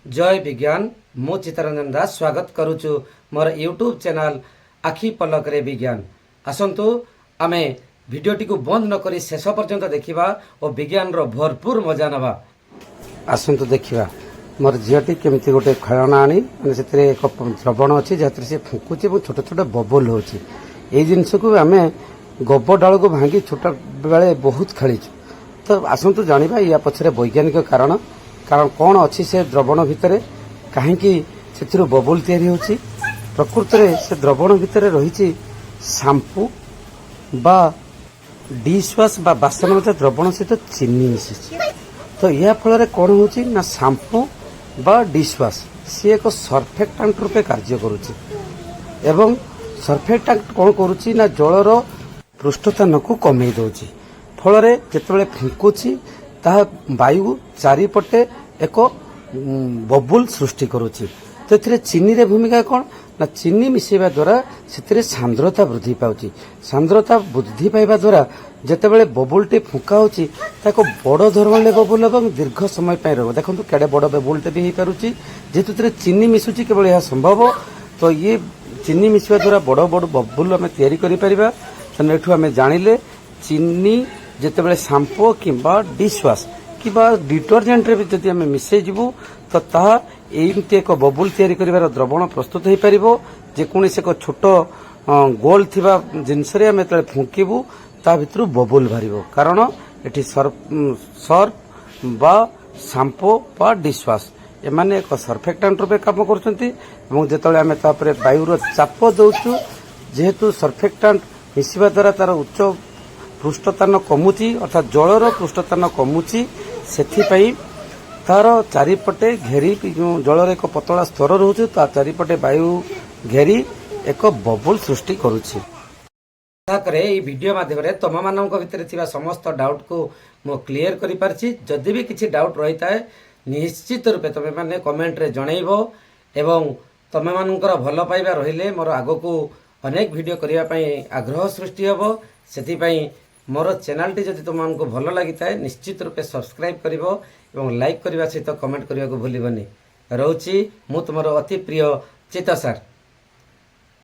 ଜୟ ବିଜ୍ଞାନ। ମୁଁ ଚିତ୍ତରଞ୍ଜନ ଦାସ ସ୍ୱାଗତ କରୁଛୁ ମୋର ୟୁଟ୍ୟୁବ୍ ଚ୍ୟାନେଲ୍ ଆଖି ପଲକରେ ବିଜ୍ଞାନ। ଆସନ୍ତୁ, ଆମେ ଭିଡ଼ିଓଟିକୁ ବନ୍ଦ ନ କରି ଶେଷ ପର୍ଯ୍ୟନ୍ତ ଦେଖିବା ଓ ବିଜ୍ଞାନର ଭରପୁର ମଜା ନେବା। ଆସନ୍ତୁ ଦେଖିବା, ମୋର ଝିଅଟି କେମିତି ଗୋଟେ ଖେଳଣା ଆଣି, ମାନେ ସେଥିରେ ଏକ ଦ୍ରବଣ ଅଛି, ଯାହାଥିରେ ସେ ଫୁଙ୍କୁଛି ଏବଂ ଛୋଟ ଛୋଟ ବବୁଲ ହେଉଛି। ଏଇ ଜିନିଷକୁ ଆମେ ଗୋବ ଡାଳକୁ ଭାଙ୍ଗି ଛୋଟ ବେଳେ ବହୁତ ଖେଳିଛୁ। ତ ଆସନ୍ତୁ ଜାଣିବା ୟା ପଛରେ ବୈଜ୍ଞାନିକ କାରଣ କ'ଣ ଅଛି, ସେ ଦ୍ରବଣ ଭିତରେ କାହିଁକି ସେଥିରୁ ବବୁଲ ତିଆରି ହେଉଛି। ପ୍ରକୃତରେ ସେ ଦ୍ରବଣ ଭିତରେ ରହିଛି ସାମ୍ପୁ ବା ଡିସ୍ ୱାଶ୍ ବା ବାସନ ମଜା ଦ୍ରବଣ ସହିତ ଚିନି ମିଶିଛି। ତ ଏହା ଫଳରେ କ'ଣ ହେଉଛି ନା, ସାମ୍ପୁ ବା ଡିସ୍ ୱାଶ୍ ସିଏ ଏକ ସର୍ଫେକ୍ଟାଣ୍ଟ ରୂପେ କାର୍ଯ୍ୟ କରୁଛି ଏବଂ ସର୍ଫେକ୍ଟାଣ୍ଟ କ'ଣ କରୁଛି ନା, ଜଳର ପୃଷ୍ଠତାନକୁ କମେଇ ଦେଉଛି। ଫଳରେ ଯେତେବେଳେ ଫୁଙ୍କୁଛି, ତାହା ବାୟୁ ଚାରିପଟେ ଏକ ବବୁଲ ସୃଷ୍ଟି କରୁଛି। ତ ଏଥିରେ ଚିନିରେ ଭୂମିକା କ'ଣ ନା, ଚିନି ମିଶାଇବା ଦ୍ୱାରା ସେଥିରେ ସାନ୍ଦ୍ରତା ବୃଦ୍ଧି ପାଉଛି। ସାନ୍ଦ୍ରତା ବୃଦ୍ଧି ପାଇବା ଦ୍ୱାରା ଯେତେବେଳେ ବବୁଲଟି ଫୁଙ୍କା ହେଉଛି, ତାକୁ ବଡ଼ ଧରଣରେ ବବୁଲ ଏବଂ ଦୀର୍ଘ ସମୟ ପାଇଁ ରହିବ। ଦେଖନ୍ତୁ, କେଡ଼େ ବଡ଼ ବବୁଲଟେ ବି ହେଇପାରୁଛି। ଯେହେତୁ ଏଥିରେ ଚିନି ମିଶୁଛି, କେବଳ ଏହା ସମ୍ଭବ। ତ ଇଏ ଚିନି ମିଶିବା ଦ୍ୱାରା ବଡ଼ ବଡ଼ ବବୁଲ ଆମେ ତିଆରି କରିପାରିବା। ତେଣୁ ଏଠୁ ଆମେ ଜାଣିଲେ, ଚିନି ଯେତେବେଳେ ସାମ୍ପୋ କିମ୍ବା ଡିସ୍ ୱାଶ୍ କିମ୍ବା ଡିଟରଜେଣ୍ଟରେ ବି ଯଦି ଆମେ ମିଶାଇ ଯିବୁ, ତ ତାହା ଏମିତି ଏକ ବବୁଲ ତିଆରି କରିବାର ଦ୍ରବଣ ପ୍ରସ୍ତୁତ ହୋଇପାରିବ। ଯେକୌଣସି ଏକ ଛୋଟ ଗୋଲ ଥିବା ଜିନିଷରେ ଆମେ ଯେତେବେଳେ ଫୁଙ୍କିବୁ, ତା ଭିତରୁ ବବୁଲ ବାହାରିବ। କାରଣ ଏଠି ସର୍ଫ ବା ସାମ୍ପୋ ବା ଡିସ୍ ୱାଶ୍ ଏମାନେ ଏକ ସର୍ଫେକ୍ଟାଣ୍ଟ ରୂପେ କାମ କରୁଛନ୍ତି ଏବଂ ଯେତେବେଳେ ଆମେ ତାପରେ ବାୟୁର ଚାପ ଦେଉଛୁ, ଯେହେତୁ ସର୍ଫେକ୍ଟାଣ୍ଟ ମିଶିବା ଦ୍ୱାରା ତାର ଉଚ୍ଚ ପୃଷ୍ଠତାନ କମୁଛି, ଅର୍ଥାତ୍ ଜଳର ପୃଷ୍ଠତାନ କମୁଛି, ସେଥିପାଇଁ ତାର ଚାରିପଟେ ଘେରି ଯେଉଁ ଜଳର ଏକ ପତଳା ସ୍ତର ରହୁଛି, ତା ଚାରିପଟେ ବାୟୁ ଘେରି ଏକ ବବୁଲ ସୃଷ୍ଟି କରୁଛି। ଆଶା କରେ, ଏଇ ଭିଡ଼ିଓ ମାଧ୍ୟମରେ ତମମାନଙ୍କ ଭିତରେ ଥିବା ସମସ୍ତ ଡାଉଟକୁ ମୁଁ କ୍ଲିୟର କରିପାରିଛି। ଯଦି ବି କିଛି ଡାଉଟ୍ ରହିଥାଏ, ନିଶ୍ଚିତ ରୂପେ ତୁମେମାନେ କମେଣ୍ଟରେ ଜଣେଇବ ଏବଂ ତମେମାନଙ୍କର ଭଲ ପାଇବା ରହିଲେ ମୋର ଆଗକୁ ଅନେକ ଭିଡ଼ିଓ କରିବା ପାଇଁ ଆଗ୍ରହ ସୃଷ୍ଟି ହେବ। ସେଥିପାଇଁ ମୋର ଚ୍ୟାନେଲଟି ଯଦି ତୁମମାନଙ୍କୁ ଭଲ ଲାଗିଥାଏ, ନିଶ୍ଚିତ ରୂପେ ସବସ୍କ୍ରାଇବ୍ କରିବ ଏବଂ ଲାଇକ୍ କରିବା ସହିତ କମେଣ୍ଟ କରିବାକୁ ଭୁଲିବନି। ରହୁଛି, ମୁଁ ତୁମର ଅତି ପ୍ରିୟ ଚିତ୍ତ ସାର୍।